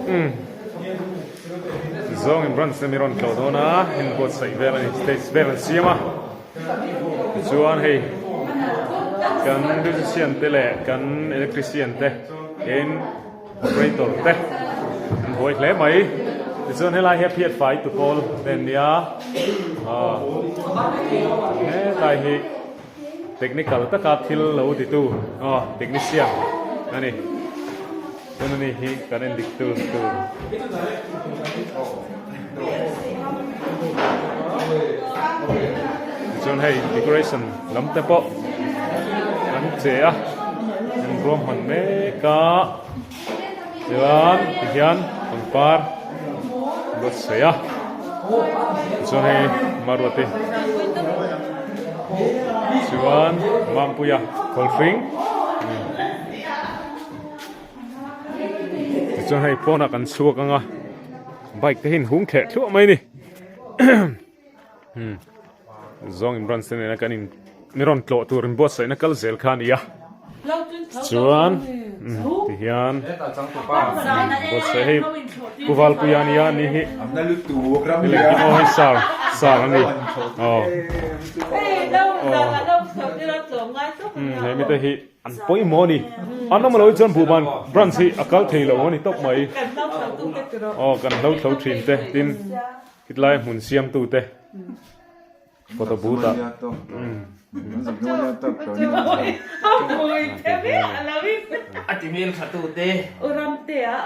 Umm zawng in branch te mi rawn tlawh dawn a in buatsaih vel a ni stage vel an siam a tichuan hei kan musician te leh kan electrician te in operator te an buai hle mai tichuan helai hi a phiat fai tu pawl te an nia aw hetlai hi. Technical taka thil lo titu aw technician a ni. Chuan ani hi kan en dik tu tur. Tichuan hei decoration lam te pawh an che a, an ruahman mek a. Chuan tihian pangpar buatsaih a tichuan hei Maruati chuan Mampuia Kawlhring tichuan hei pawnah kan chhuak anga bike te hi in hung thleh thluah mai a ni. Zawng in branch te nena kan in ni rawn tlawh tur in buatsaihna kal zel kha a ni a. Chuan ti hian buatsaih hei Pu Valpuia a nia ni hi aw hei sar sar a ni aw he mite hi an pawimawh a ni an awm lo hi chuan Buhban branch hi a kal thei lo a ni tawp mai aw kan hlo thlo thin te tin Khilai hmun siamtute photo booth ah